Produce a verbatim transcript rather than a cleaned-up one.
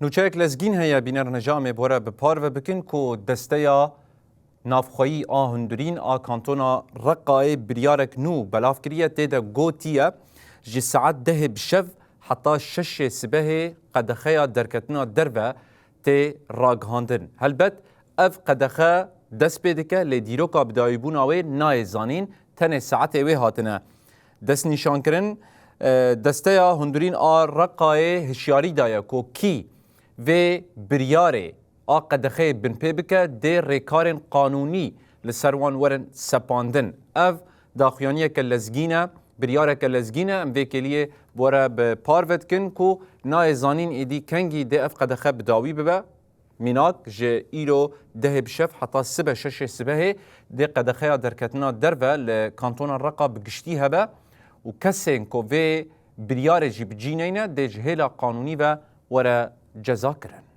Nûçeyek lezgîn heye bîner nijamê bore bi parve bikin ku desteya navxweyî a hundirîn a kantona Reqayê biryarek nû belav kiriye, tê de gotiye ji saet dehê bi şev heta şeşê sibehê qedexeya derketina derve tê ragihandin. Helbet ev qedexe dest pê dike, lê dîroka bidawîbûna wê nayê zanîn, tenê saetê wê hatine destnîşankirin. E, Desteya Hundirîn a Reqayê hişyarî daye ku kî vê biryarê a qedexeyê binpê bike, dê rêkarên qanûnî li ser wan werin sepandin. Ev daxuyaniyeke lezgîn e, biryareke lezgîn e. Em vê kêliyê bore bi parve dikin ku nayê zanîn êdî kengî dê ev qedexe bi dawî bibe. Mînak, ji îro dehê bi şev heta sibe şeşê sibehê dê qedexeya derketina derve li kantona Reqa bi giştî hebe û kesên ku vê biryarê jî bi cî neyne dê ji hêla qanûnî ve were ceza kirin.